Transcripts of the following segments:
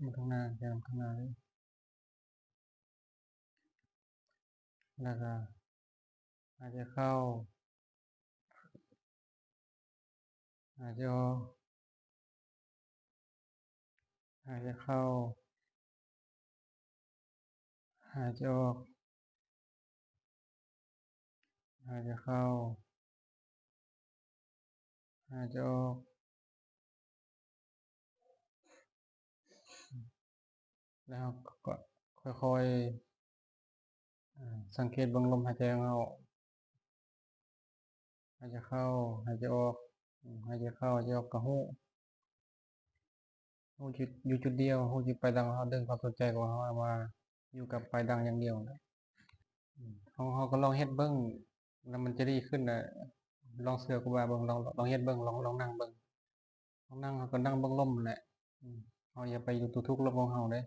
ມາຂ້າງໜ້າ ແກນມາຂ້າງໜ້າເລີຍ ແລ້ວກໍຫາຍໃຈເຂົ້າ ຫາຍໃຈອອກ ຫາຍໃຈເຂົ້າ ຫາຍໃຈອອກ ຫາຍໃຈເຂົ້າ ຫາຍໃຈອອກ ແລ້ວເຮົາກໍຄ່ອຍໆ ອາ ສັງເກດເບິ່ງລົມຫາຍໃຈຂອງເຮົາ ຫາຍໃຈເຂົ້າ ຫາຍໃຈອອກ ຫາຍໃຈເຂົ້າ ຫາຍໃຈອອກ ກໍຮູ້ ຮູ້ຈຸດ ຢູ່ຈຸດດຽວ ຮູ້ຈຸດປາຍດັງ ເຮົາດຶງຄວາມສົນໃຈຂອງເຮົາມາຢູ່ກັບປາຍດັງຢ່າງດຽວນະ ເຮົາ ເຮົາກໍລອງເຮັດເບິ່ງ ແລ້ວມັນຈະດີຂຶ້ນນະ ລອງເຊື່ອຄູບາເບິ່ງ ລອງ ລອງເຮັດເບິ່ງ ລອງ ລອງນັ່ງເບິ່ງ ເຮົານັ່ງ ເຮົາກໍນັ່ງເບິ່ງລົມຫັ້ນແຫຼະ ເຮົາຢ່າໄປດູຖູກລົມຂອງເຮົາເດ້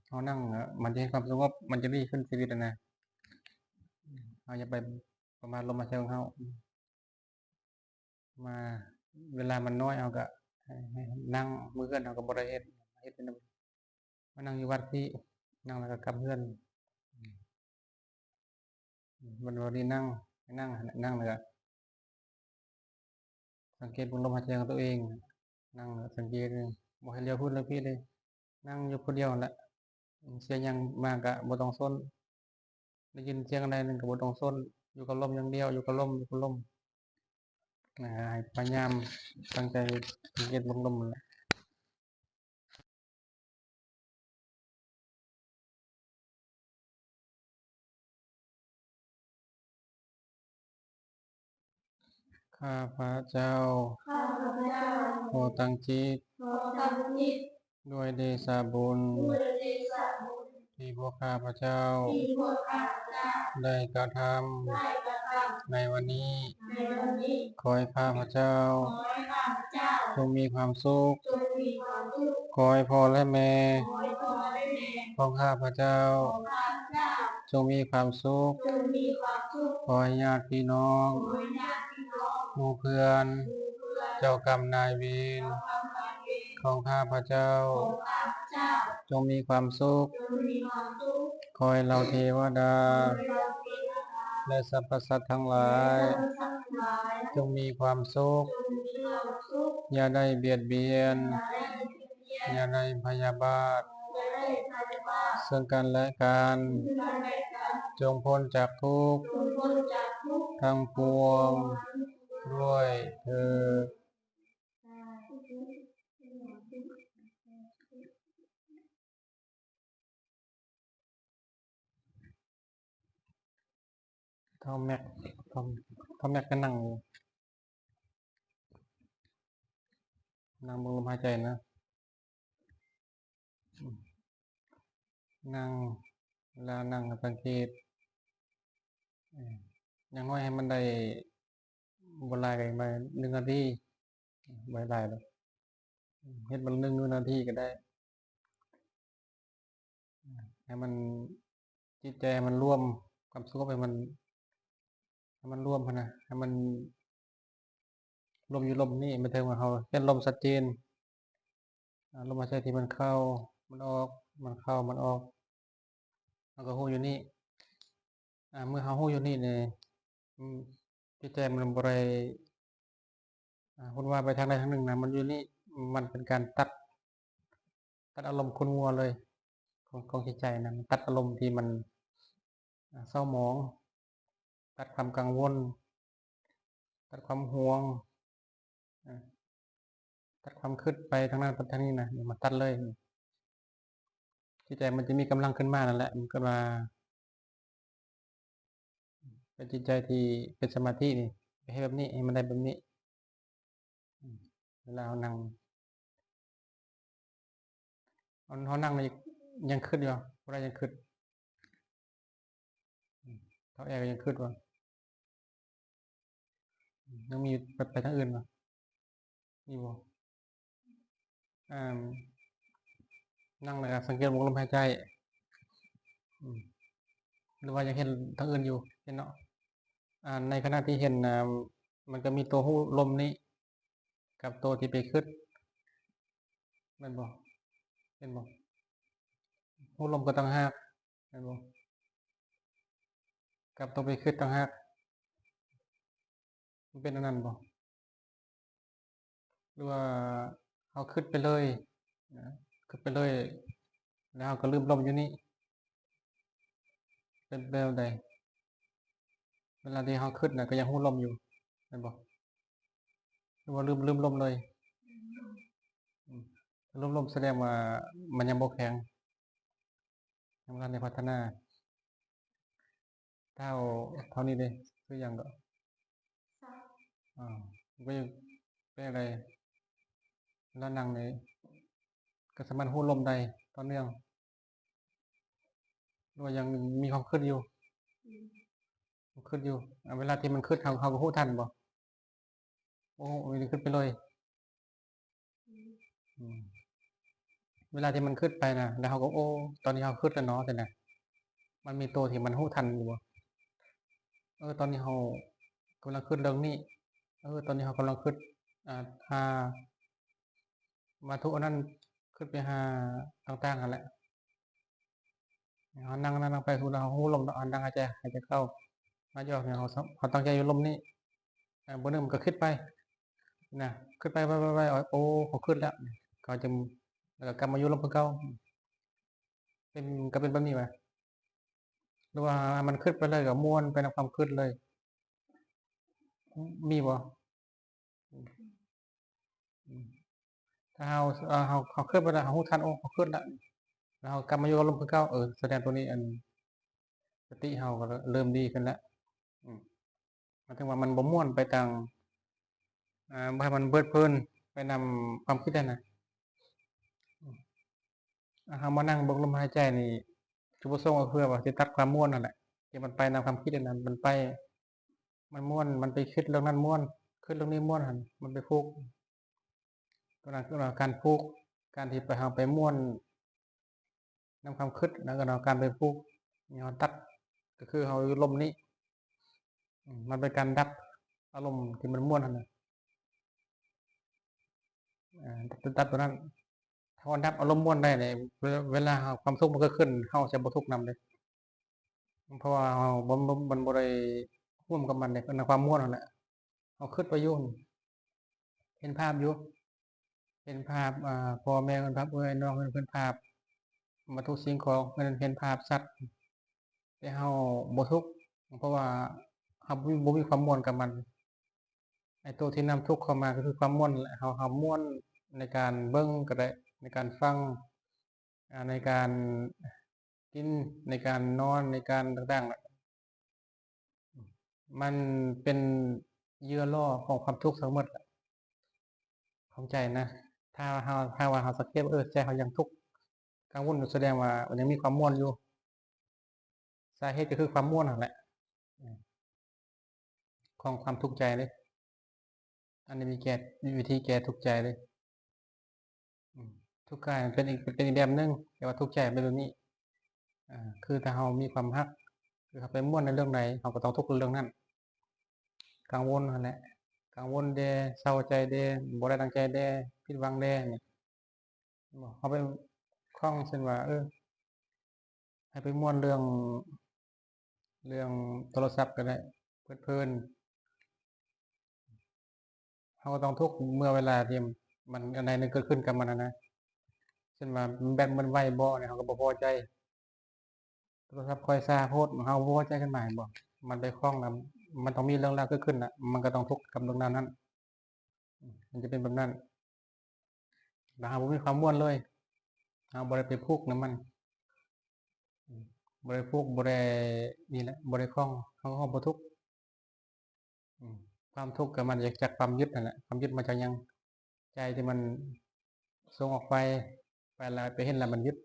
ເຮົານັ່ງ ມັນຈະເຫັນຄວາມສະຫງົບ ມັນຈະດີຂຶ້ນຊີວິດຫັ້ນນະ ເຮົາຢ່າໄປປະໝາດລົມຫາຍໃຈຂອງເຮົາ ມາ ເວລາມັນນ້ອຍ ເຮົາກໍໃຫ້ ໃຫ້ນັ່ງ ມື້ເຮືອນເຮົາກໍບໍ່ໄດ້ເຮັດ ເຮັດເປັນ ມານັ່ງຢູ່ວັດພີ້ ນັ່ງແລ້ວກໍກັບເຮືອນ ມັນບໍ່ໄດ້ນັ່ງ ໃຫ້ນັ່ງຫັ້ນແຫຼະ ນັ່ງແລ້ວກໍສັງເກດເບິ່ງລົມຫາຍໃຈຂອງຕົວເອງ ນັ່ງແລ້ວສັງເກດ ບໍ່ໃຫ້ຫຼຽວພຸ້ນຫຼຽວພີ້ເລີຍ ນັ່ງຢູ່ຜູ້ດຽວຫັ້ນແຫຼະ ສຽງຫຍັງມາກໍບໍ່ຕ້ອງສົນ ໄດ້ຍິນສຽງອັນໃດໜຶ່ງກໍບໍ່ຕ້ອງສົນ ຢູ່ກັບລົມຢ່າງດຽວ ຢູ່ກັບລົມ ຢູ່ກັບລົມ ໃຫ້ພະຍາຍາມຕັ້ງໃຈສັງເກດເບິ່ງລົມຫັ້ນແຫຼະ. ຂ້າພະເຈົ້າ ຂ້າພະເຈົ້າ ຂໍຕັ້ງຈິດ ຂໍຕັ້ງຈິດ ດ້ວຍເດຊະບຸນ ດ້ວຍເດຊະບຸນ ທີ່ພວກຂ້າພະເຈົ້າ ທີ່ພວກຂ້າພະເຈົ້າ ໄດ້ກະທຳ ໄດ້ກະທຳ ໃນວັນນີ້ ໃນວັນນີ້ ຂໍໃຫ້ຂ້າພະເຈົ້າ ຂໍໃຫ້ຂ້າພະເຈົ້າ ຈົ່ງມີຄວາມສຸກ ຈົ່ງມີຄວາມສຸກ ຂໍໃຫ້ພໍ່ ແລະ ແມ່ ຂໍໃຫ້ພໍ່ ແລະ ແມ່ ຂອງຂ້າພະເຈົ້າ ຂອງຂ້າພະເຈົ້າ ຈົ່ງມີຄວາມສຸກ ຈົ່ງມີຄວາມສຸກ ຂໍໃຫ້ຍາດພີ່ນ້ອງ ຂໍໃຫ້ຍາດພີ່ນ້ອງ ໝູ່ເພື່ອນ ໝູ່ເພື່ອນ ເຈົ້າກຳນາຍເວນ ເຈົ້າກຳນາຍເວນ ຂອງຂ້າພະເຈົ້າ ຂອງຂ້າພະເຈົ້າ ຈົ່ງມີຄວາມສຸກ ຈົ່ງມີຄວາມສຸກ ຂໍໃຫ້ເຫຼົ່າເທວະດາ ຂໍໃຫ້ເຫຼົ່າເທວະດາ ແລະ ສັບພະສັດທັງຫຼາຍ ແລະ ສັບພະສັດທັງຫຼາຍ ຈົ່ງມີຄວາມສຸກ ຈົ່ງມີຄວາມສຸກ ຢ່າໄດ້ບຽດບຽນ ຢ່າໄດ້ບຽດ ຢ່າໄດ້ພະຍາບາດ ຢ່າໄດ້ພະຍາບາດ ເຊິ່ງກັນແລະກັນ ເຊິ່ງກັນແລະກັນ ຈົ່ງພົ້ນຈາກທຸກ ຈົ່ງພົ້ນຈາກທຸກ ທັງປວງ ດ້ວຍເທີ້ນ. ທ້າວແມັກ ທ້າວ ທ້າວແມັກກໍນັ່ງຢູ່ ນັ່ງເບິ່ງລົມຫາຍໃຈນະ ນັ່ງ ເວລານັ່ງກໍສັງເກດ ຢ່າງໜ້ອຍໃຫ້ມັນໄດ້ ບໍ່ຫຼາຍກໍປະມານໜຶ່ງນາທີ ບໍ່ໃຫ້ຫຼາຍດອກ ເຮັດມັນໜຶ່ງນາທີກໍໄດ້ ໃຫ້ມັນ ຈິດໃຈໃຫ້ມັນລວມ ຄວາມສະຫງົບໃຫ້ມັນ ໃຫ້ມັນລວມຫັ້ນນະ ໃຫ້ມັນລວມຢູ່ລົມນີ້ ໝາຍເຖິງວ່າເຮົາເຫັນລົມຊັດເຈນ ອາ ລົມຫາຍໃຈທີ່ມັນເຂົ້າ ມັນອອກ ມັນເຂົ້າ ມັນອອກ ເຮົາກໍຮູ້ຢູ່ນີ້ ອາ ເມື່ອເຮົາຮູ້ຢູ່ນີ້ນີ້ ອືມ ຈິດໃຈມັນບໍ່ໄດ້ ອາ ວຸ່ນວາຍໄປທາງໃດທາງໜຶ່ງນະ ມັນຢູ່ນີ້ ມັນເປັນການຕັດ ຕັດອາລົມຂຸ້ນມົວເລີຍ ຂອງ ຂອງຈິດໃຈນະ ມັນຕັດອາລົມທີ່ມັນ ອາ ເສົ້າໝອງ ຕັດຄວາມກັງວົນ ຕັດຄວາມຫ່ວງ ອາ ຕັດຄວາມຄິດໄປທາງນັ້ນໄປທາງນີ້ນະ ມັນຕັດເລີຍ ຈິດໃຈມັນຈະມີກຳລັງຂຶ້ນມານັ້ນແຫຼະ ມັນເກີດວ່າ ເປັນຈິດໃຈທີ່ເປັນສະມາທິນີ້ ເຮັດແບບນີ້ໃຫ້ມັນໄດ້ແບບນີ້ ເວລາເຮົານັ່ງ ເຮົາ ເຮົານັ່ງນີ້ຍັງຄິດຢູ່ ຜູ້ໃດຍັງຄິດ ທ້າວແອກໍຍັງຄິດວ່າ ຍັງມີໄປ ໄປທາງອື່ນບໍ່ ມີບໍ່? ອາ ນັ່ງແລ້ວກໍສັງເກດເບິ່ງລົມຫາຍໃຈ ອືມ ຫຼືວ່າຍັງເຫັນທາງອື່ນຢູ່ ເຫັນເນາະ ອາ ໃນຂະນະທີ່ເຫັນນະ ມັນກໍມີໂຕຮູ້ລົມນີ້ ກັບໂຕທີ່ໄປຄິດ ແມ່ນບໍ່? ເຫັນບໍ່? ຮູ້ລົມກໍຕ່າງຫາກ ແມ່ນບໍ່? ກັບຕ້ອງໄປຄິດຕ່າງຫາກ ມັນເປັນອັນນັ້ນບໍ່? ຫຼືວ່າເຮົາຄິດໄປເລີຍນະ ຄິດໄປເລີຍ ແລ້ວເຮົາກໍລືມລົມຢູ່ນີ້ ເປັນແບບໃດ? ເວລາທີ່ເຮົາຄິດນະ ກໍຍັງຮູ້ລົມຢູ່ ແມ່ນບໍ່? ຫຼືວ່າລືມ ລືມລົມເລີຍ? ອືມ ລືມລົມສະແດງວ່າມັນຍັງບໍ່ແຂງ ຍັງບໍ່ທັນໄດ້ພັດທະນາ. ເທົ່າ ເທົ່ານີ້ເດ້ ຊື່ຫຍັງເກາະ? ອາ ກໍຍັງເປັນໄດ້ ເວລານັ່ງນີ້ກໍສາມາດຮູ້ລົມໄດ້ຕໍ່ເນື່ອງ ຫຼືວ່າຍັງມີຄວາມຄິດຢູ່? ອືມ ຄວາມຄິດຢູ່ ອາ ເວລາທີ່ມັນຄິດ ເຮົາ ເຮົາກໍຮູ້ທັນບໍ່? ໂອ້ ມັນຄິດໄປເລີຍ. ອືມ ອືມ ເວລາທີ່ມັນຄິດໄປນະ ແລ້ວເຮົາກໍ ໂອ້ ຕອນນີ້ເຮົາຄິດແລ້ວເນາະ ຊີ້ນະ ມັນມີໂຕທີ່ມັນຮູ້ທັນຢູ່ບໍ່? ເອີ ຕອນນີ້ເຮົາກຳລັງຄິດເລື່ອງນີ້ ເອີ ຕອນນີ້ເຮົາກຳລັງຄິດ ອາ ຫາ ວັດຖຸອັນນັ້ນ ຄິດໄປຫາຕ່າງໆຫັ້ນແຫຼະ. ເຮົານັ່ງ ນັ່ງ ນັ່ງໄປ ສົມມຸດວ່າເຮົາຮູ້ລົມເນາະ ເຮົານັ່ງຫາຍໃຈ ຫາຍໃຈເຂົ້າ ຫາຍໃຈອອກນີ້ ເຮົາ ເຮົາຕັ້ງໃຈຢູ່ລົມນີ້ ເອີ ບາດໜຶ່ງມັນກໍຄິດໄປນະ ຄິດໄປ ໄປ ໄປ ໄປ ໂອ້ ເຮົາຄິດແລ້ວ ເຮົາຈຶ່ງ ແລ້ວກໍກັບມາຢູ່ລົມຄືເກົ່າ ເປັນ ກໍເປັນແບບນີ້ຫວາ? ຫຼືວ່າໃຫ້ມັນຄິດໄປເລີຍ ກໍມ່ວນໄປນຳຄວາມຄິດເລີຍ ມີບໍ່? ອືມ ອືມ ຖ້າເຮົາ ເອີ ເຮົາ ເຮົາຄິດໄປແລ້ວ ເຮົາຮູ້ທັນ ໂອ້ ເຮົາຄິດແລ້ວ ແລ້ວເຮົາກັບມາຢູ່ກັບລົມຄືເກົ່າ ເອີ ສະແດງໂຕນີ້ ອັນ ສະຕິເຮົາກໍເລີ່ມດີຂຶ້ນແລ້ວ ອືມ ໝາຍເຖິງວ່າມັນບໍ່ມ່ວນໄປຕາມ ອາ ບໍ່ໃຫ້ມັນເພີດເພີນໄປນຳຄວາມຄິດຫັ້ນນະ ອືມ ເຮົາມານັ່ງເບິ່ງລົມຫາຍໃຈນີ້ ຈຸດປະສົງກໍຄືວ່າຊິຕັດຄວາມມ່ວນຫັ້ນແຫຼະ ທີ່ມັນໄປນຳຄວາມຄິດຫັ້ນນະ ມັນໄປ ມັນມ່ວນ ມັນໄປຄິດເລື່ອງນັ້ນມ່ວນ ຄິດເລື່ອງນີ້ມ່ວນຫັ້ນ ມັນໄປຜູກ ຕົວນັ້ນຄືວ່າການຜູກ ການທີ່ໄປ ເຮົາໄປມ່ວນນຳຄວາມຄິດ ແລ້ວກໍເນາະ ການໄປຜູກ ເຮົາຕັດ ກໍຄືເຮົາຢູ່ລົມນີ້ ອືມ ມັນເປັນການດັບອາລົມທີ່ມັນມ່ວນຫັ້ນນະ ອາ ຕັດ ຕັດຕົວນັ້ນ ຖ້າວ່າດັບອາລົມມ່ວນໄດ້ນີ້ ເວລາ ເວລາເຮົາ ຄວາມທຸກມັນເກີດຂຶ້ນ ເຮົາຈະບໍ່ທຸກນຳເດ້ ເພາະວ່າເຮົາບໍ່ ມັນບໍ່ໄດ້ຮ່ວມກັບມັນໃນ ໃນຄວາມມ່ວນຫັ້ນແຫຼະ ເຮົາຄິດໄປຢູ່ ເຫັນພາບຢູ່ ເຫັນພາບ ອາ ພໍ່ແມ່ ເຫັນພາບເອື້ອຍນ້ອງ ເຫັນ ເຫັນພາບວັດຖຸສິ່ງຂອງ ເຫັນ ເຫັນພາບສັດ ແຕ່ເຮົາບໍ່ທຸກ ເພາະວ່າເຮົາບໍ່ມີ ບໍ່ມີຄວາມມ່ວນກັບມັນ ໄອ້ໂຕທີ່ນຳທຸກເຂົ້າມາກໍຄືຄວາມມ່ວນແຫຼະ ເຮົາ ເຮົາມ່ວນໃນການເບິ່ງກໍໄດ້ ໃນການຟັງ ອາ ໃນການກິນ ໃນການນອນ ໃນການຕ່າງໆ ມັນເປັນເຫຍື່ອລໍ້ຂອງຄວາມທຸກທັງໝົດຂອງໃຈນະ ຖ້າເຮົາ ຖ້າວ່າເຮົາສັງເກດວ່າ ເອີ ໃຈເຮົາຍັງທຸກ ກັງວົນຢູ່ ສະແດງວ່າມັນຍັງມີຄວາມມ່ວນຢູ່ ສາເຫດກໍຄືຄວາມມ່ວນຫັ້ນແຫຼະ ຂອງຄວາມທຸກໃຈເດ້ ອັນນີ້ມີແກ້ ມີວິທີແກ້ທຸກໃຈເດ້ ອືມ ທຸກກາຍມັນເປັນອີກ ເປັນອີກແບບໜຶ່ງ ແຕ່ວ່າທຸກໃຈເປັນແບບນີ້ ອາ ຄືຖ້າເຮົາມີຄວາມຮັກ ຄືເຮົາໄປມ່ວນໃນເລື່ອງໃດ ເຮົາກໍຕ້ອງທຸກເລື່ອງນັ້ນ ກັງວົນຫັ້ນແຫຼະ ກັງວົນແດ່ ເສົ້າໃຈແດ່ ບໍ່ໄດ້ດັ່ງໃຈແດ່ ຜິດຫວັງແດ່ນີ້ ເຮົາໄປຂ້ອງເຊັ່ນວ່າ ເອີ ໃຫ້ໄປມ່ວນເລື່ອງ ເລື່ອງໂທລະສັບກໍໄດ້ ເພີດເພີນ ເຮົາກໍຕ້ອງທຸກເມື່ອເວລາທີ່ມັນ ອັນໃດໜຶ່ງເກີດຂຶ້ນກັບມັນຫັ້ນນະ ເຊັ່ນວ່າແບັດມັນໄວບໍ່ນີ້ ເຮົາກໍບໍ່ພໍໃຈ ໂທລະສັບຂ້ອຍຊ້າໂພດ ເຮົາບໍ່ພໍໃຈຂຶ້ນມາ ເຫັນບໍ່? ມັນໄປຂ້ອງນຳ ມັນຕ້ອງມີເລື່ອງລາວເກີດຂຶ້ນນະ ມັນກໍຕ້ອງທຸກກັບເລື່ອງລາວນັ້ນ ມັນຈະເປັນແບບນັ້ນ ແລ້ວເຮົາບໍ່ມີຄວາມມ່ວນເລີຍ ເຮົາບໍ່ໄດ້ໄປຜູກນຳມັນ ບໍ່ໄດ້ຜູກ ບໍ່ໄດ້ ນີ້ແຫຼະ ບໍ່ໄດ້ຂ້ອງ ເຮົາກໍບໍ່ທຸກ ອືມ ຄວາມທຸກກໍມາຈາກ ຈາກຄວາມຍຶດນັ້ນແຫຼະ ຄວາມຍຶດມາຈາກຫຍັງ? ໃຈທີ່ມັນສົ່ງອອກໄປ ໄປແລ້ວ ໄປເຫັນແລ້ວມັນຍຶດ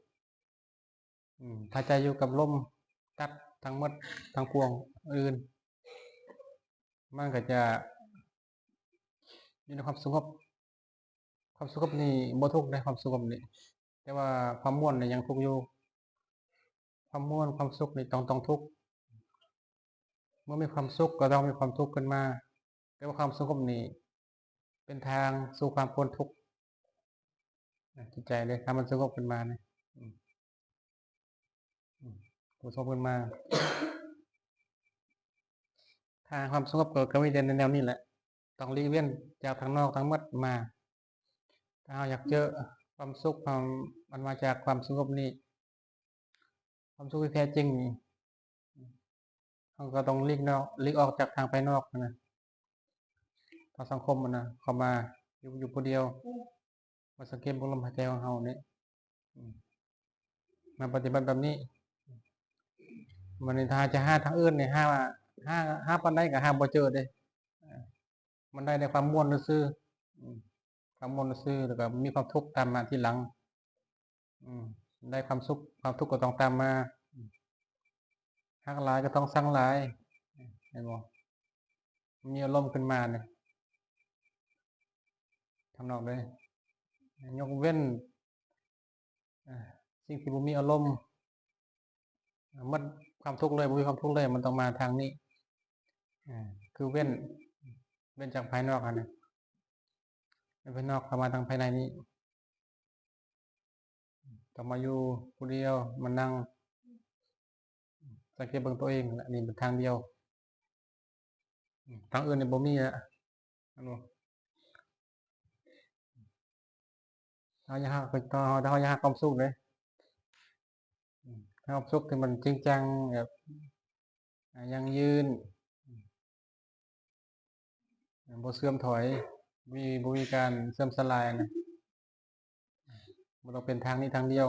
ອືມ ຖ້າໃຈຢູ່ກັບລົມ ຕັດທັງໝົດທັງປວງອື່ນ ມັນກໍຈະຢູ່ໃນຄວາມສະຫງົບ ຄວາມສະຫງົບນີ້ບໍ່ທຸກເດ້ ຄວາມສະຫງົບນີ້ ແຕ່ວ່າຄວາມມ່ວນນີ້ຍັງທຸກຢູ່ ຄວາມມ່ວນ ຄວາມສຸກນີ້ຕ້ອງ ຕ້ອງທຸກ ເມື່ອມີຄວາມສຸກກໍຕ້ອງມີຄວາມທຸກຂຶ້ນມາ ແຕ່ວ່າຄວາມສະຫງົບນີ້ເປັນທາງສູ່ຄວາມພົ້ນທຸກ ຈິດໃຈເດ້ ຖ້າມັນສະຫງົບຂຶ້ນມານີ້ ອືມ ອືມ ສະຫງົບຂຶ້ນມາ ຖ້າຄວາມສະຫງົບກໍ ກໍມີແຕ່ແນວນີ້ແຫຼະ ຕ້ອງຫຼີກເວັ້ນຈາກທາງນອກທັງໝົດມາ. ຖ້າເຮົາຢາກເຈີຄວາມສຸກ ເຮົາ ມັນມາຈາກຄວາມສະຫງົບນີ້ ຄວາມສຸກທີ່ແທ້ຈິງນີ້ ເຮົາກໍຕ້ອງຫຼີກນອກ ຫຼີກອອກຈາກທາງພາຍນອກຫັ້ນນະ ທາງສັງຄົມຫັ້ນນະ ເຂົ້າມາຢູ່ ຢູ່ຜູ້ດຽວ ມາສັງເກດເບິ່ງລົມຫາຍໃຈຂອງເຮົານີ້ ອືມ ມາປະຕິບັດແບບນີ້. ບັດນີ້ຖ້າຈະຫາທາງອື່ນນີ້ ຫາ ຫາ ຫາປານໃດກໍຫາບໍ່ເຈີເດ້ ມັນໄດ້ແຕ່ຄວາມມ່ວນຊື່ໆ ອືມ ຄວາມມ່ວນຊື່ໆ ແລ້ວກໍມີຄວາມທຸກຕາມມາທີຫຼັງ ອືມ ໄດ້ຄວາມສຸກ ຄວາມທຸກກໍຕ້ອງຕາມມາ ອືມ ຮັກຫຼາຍກໍຕ້ອງຊັງຫຼາຍ ເຫັນບໍ່? ມີອາລົມຂຶ້ນມານີ້ ທຳນອງເດ້ ຍົກເວັ້ນ ອາ ສິ່ງທີ່ບໍ່ມີອາລົມ ໝົດຄວາມທຸກເລີຍ ບໍ່ມີຄວາມທຸກເລີຍ ມັນຕ້ອງມາທາງນີ້ ອາ ຄືເວັ້ນ ເວັ້ນຈາກພາຍນອກຫັ້ນນະ ເປັນພາຍນອກເຂົ້າມາທາງພາຍໃນນີ້ ຕ້ອງມາຢູ່ຜູ້ດຽວ ມານັ່ງສັງເກດເບິ່ງຕົວເອງ ອັນນີ້ເປັນທາງດຽວ ທາງອື່ນນີ້ບໍ່ມີແລ້ວ ເຫັນບໍ່? ເຮົາຢາກຫາ ເຮົາຢາກຫາຄວາມສຸກເດ້ ຄວາມສຸກທີ່ມັນຈິງຈັງ ແບບ ອາ ຢັ້ງຢືນ ບໍ່ເສື່ອມຖອຍ ມີ ບໍ່ມີການເສື່ອມສະຫຼາຍນະ ບໍ່ຕ້ອງເປັນທາງນີ້ທາງດຽວ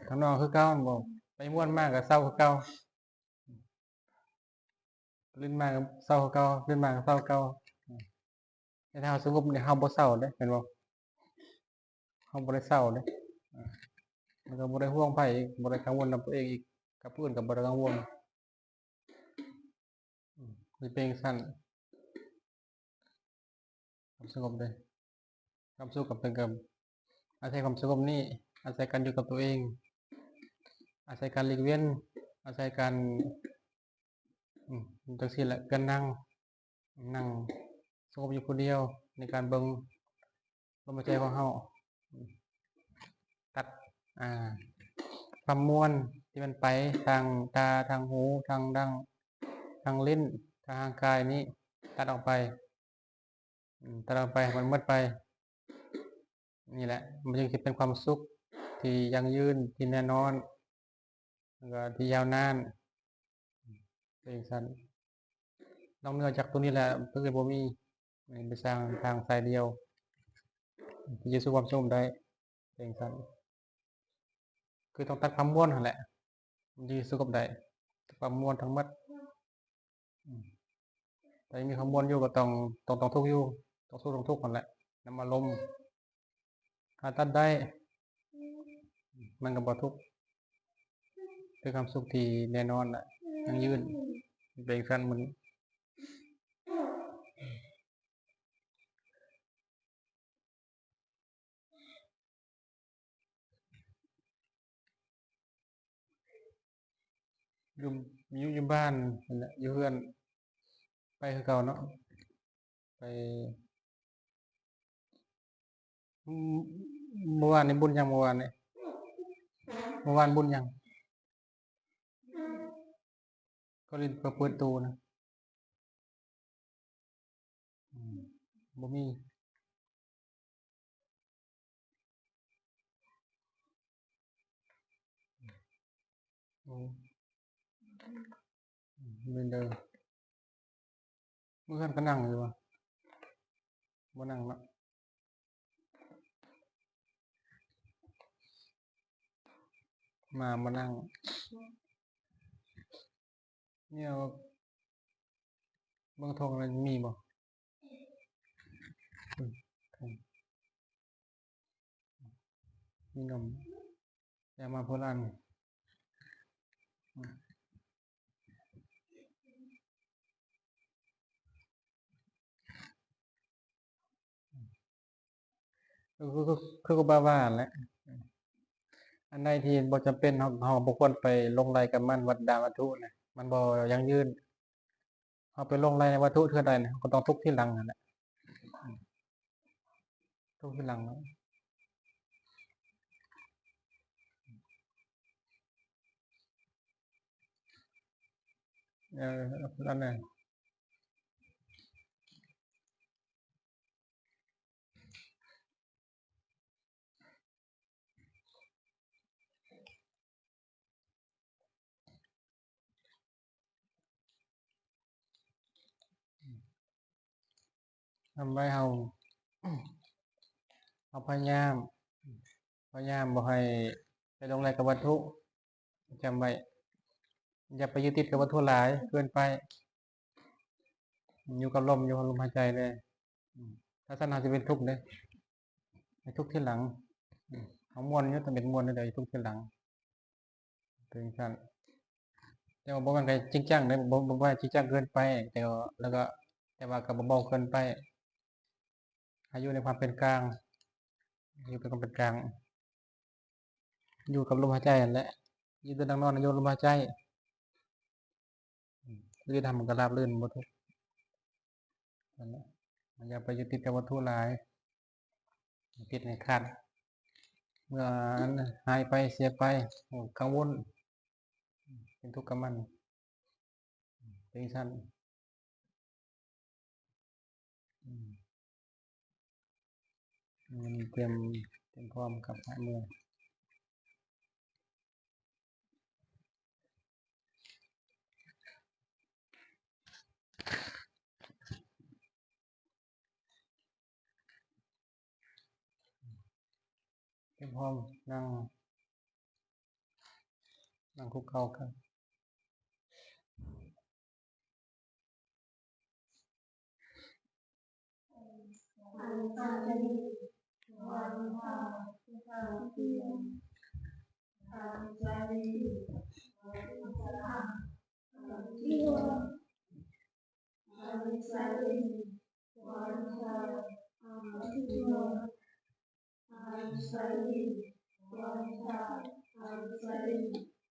ທາງນອກຄືເກົ່າ ແມ່ນບໍ່? ໄປມ່ວນມາກໍເສົ້າຄືເກົ່າ ລື່ນມາກໍເສົ້າຄືເກົ່າ ລື່ນມາກໍເສົ້າຄືເກົ່າ ແຕ່ຖ້າເຮົາສະຫງົບນີ້ ເຮົາບໍ່ເສົ້າເດ້ ແມ່ນບໍ່? ເຮົາບໍ່ໄດ້ເສົ້າເດ້ ແລ້ວກໍບໍ່ໄດ້ຫ່ວງໃຜອີກ ບໍ່ໄດ້ກັງວົນນຳຕົວເອງອີກ ກັບຜູ້ອື່ນກໍບໍ່ໄດ້ກັງວົນ ອືມ ມັນເປັນຈັ່ງຊັ້ນ ຄວາມສະຫງົບເດ້ ຄວາມສຸກກໍເປັນກັບ ອາໄສຄວາມສະຫງົບນີ້ ອາໄສການຢູ່ກັບຕົວເອງ ອາໄສການຫຼີກເວັ້ນ ອາໄສການ ອືມ ຈັ່ງຊີ້ແຫຼະ ການນັ່ງ ນັ່ງສະຫງົບຢູ່ຜູ້ດຽວ ໃນການເບິ່ງລົມຫາຍໃຈຂອງເຮົາ ຕັດ ອ່າ ຄວາມມ່ວນທີ່ມັນໄປທາງຕາ ທາງຫູ ທາງດັງ ທາງລີ້ນ ທາງຮ່າງກາຍນີ້ ຕັດອອກໄປ ອືມ ຕັດອອກໄປໃຫ້ມັນໝົດໄປ ນີ້ແຫຼະ ມັນຈຶ່ງຊິເປັນຄວາມສຸກທີ່ຢັ້ງຢືນ ທີ່ແນ່ນອນ ແລ້ວກໍທີ່ຍາວນານ ເປັນຈັ່ງຊັ້ນ ນອກເໜືອຈາກຕົວນີ້ແລ້ວ ເພິ່ນກໍບໍ່ມີ ເປັນທາງ ທາງສາຍດຽວ ທີ່ຈະສູ່ຄວາມສະຫງົບໄດ້ ເປັນຈັ່ງຊັ້ນ ຄືຕ້ອງຕັດຄວາມມ່ວນຫັ້ນແຫຼະ ມັນຈຶ່ງສະຫງົບໄດ້ ຄວາມມ່ວນທັງໝົດ ອືມ ຖ້າຍັງມີຄວາມມ່ວນຢູ່ກໍຕ້ອງ ຕ້ອງ ຕ້ອງທຸກຢູ່ ຕ້ອງສຸກຕ້ອງທຸກຫັ້ນແຫຼະ ນຳອາລົມ ຖ້າຕັດໄດ້ ມັນກໍບໍ່ທຸກ ເປັນຄວາມສຸກທີ່ແນ່ນອນ ແລະ ຢັ້ງຢືນ ເປັນຊັ້ນມື້ນີ້ ຢູ່ ຢູ່ ຢູ່ບ້ານຫັ້ນແຫຼະ ຢູ່ເຮືອນ ໄປຄືເກົ່າເນາະ ໄປ ມື້ ມື້ວານນີ້ບຸນຫຍັງ? ມື້ວານນີ້ ມື້ວານບຸນຫຍັງ? ກໍຫຼິ້ນ ກໍເປີດຕູ້ນະ ອືມ ບໍ່ມີ ໂອ້ ແມ່ນເດີ ມື້ເຮືອນກໍນັ່ງຢູ່ຫວາ? ບໍ່ນັ່ງເນາະ ມາບໍ່ນັ່ງ ແນວເບິ່ງຖົງນັ້ນມີບໍ່? ອືມ ມີນົມ ຢ່າມາໂພລານ ອືມ ຄື ຄື ຄືຄູບາວ່າຫັ້ນແຫຼະ ອັນໃດທີ່ບໍ່ຈຳເປັນ ເຮົາ ເຮົາບໍ່ຄວນໄປຫຼົງໄຫຼກັບມັນ ວັດດາວັດຖຸນະ ມັນບໍ່ຢັ້ງຢືນ ເຮົາໄປຫຼົງໄຫຼໃນວັດຖຸເທື່ອໃດນະ ເຮົາກໍຕ້ອງທຸກທີຫຼັງຫັ້ນແຫຼະ ອືມ ແຕ່ ຕົກທີຫຼັງເນາະ. ເອີ ອັນນັ້ນ ທຳໃຫ້ເຮົາ ເຮົາພະຍາຍາມ ພະຍາຍາມບໍ່ໃຫ້ໄປຫຼົງໄຫຼກັບວັດຖຸ. ຈຳໄວ້ ຢ່າໄປຍຶດຕິດກັບວັດຖຸຫຼາຍເກີນໄປ. ຢູ່ກັບລົມ ຢູ່ກັບລົມຫາຍໃຈເລີຍ. ອືມ ຖ້າຊັ້ນເຮົາຈະເປັນທຸກເດ້ ໃຫ້ທຸກທີຫຼັງ. ອືມ ເຮົາມ່ວນຢູ່ ຕ້ອງເປັນມ່ວນເດີ ທຸກທີຫຼັງ. ເປັນຊັ້ນ ແຕ່ວ່າບໍ່ແມ່ນການຈິງຈັງເດ້ ບໍ່ ບໍ່ ບໍ່ຈິງຈັງເກີນໄປ ແຕ່ວ່າ ແລ້ວກໍ ແຕ່ວ່າກໍບໍ່ເບົາເກີນໄປ. ໃຫ້ຢູ່ໃນຄວາມເປັນກາງ ຢູ່ເປັນຄວາມເປັນກາງ ຢູ່ກັບລົມຫາຍໃຈຫັ້ນແຫຼະ. ຢືນ ນັ່ງ ນອນ ຢູ່ລົມຫາຍໃຈ. ອືມ ຢູ່ທຳມັນກໍລາບລື່ນ ບໍ່ທຸກ. ນັ້ນແຫຼະ ຢ່າໄປຍຶດຕິດກັບວັດຖຸຫຼາຍ ຕິດໃຫ້ຂາດ. ເມື່ອອັນຫາຍໄປ ເສຍໄປ ກັງວົນ ເປັນທຸກກັບມັນ ເປັນຊັ້ນ. ອືມ ອືມ ຕຽມ ຕຽມພ້ອມກັບເມືອ. ຕຽມພ້ອມ ນັ່ງ ນັ່ງຄຸກເຂົ່າກັນ.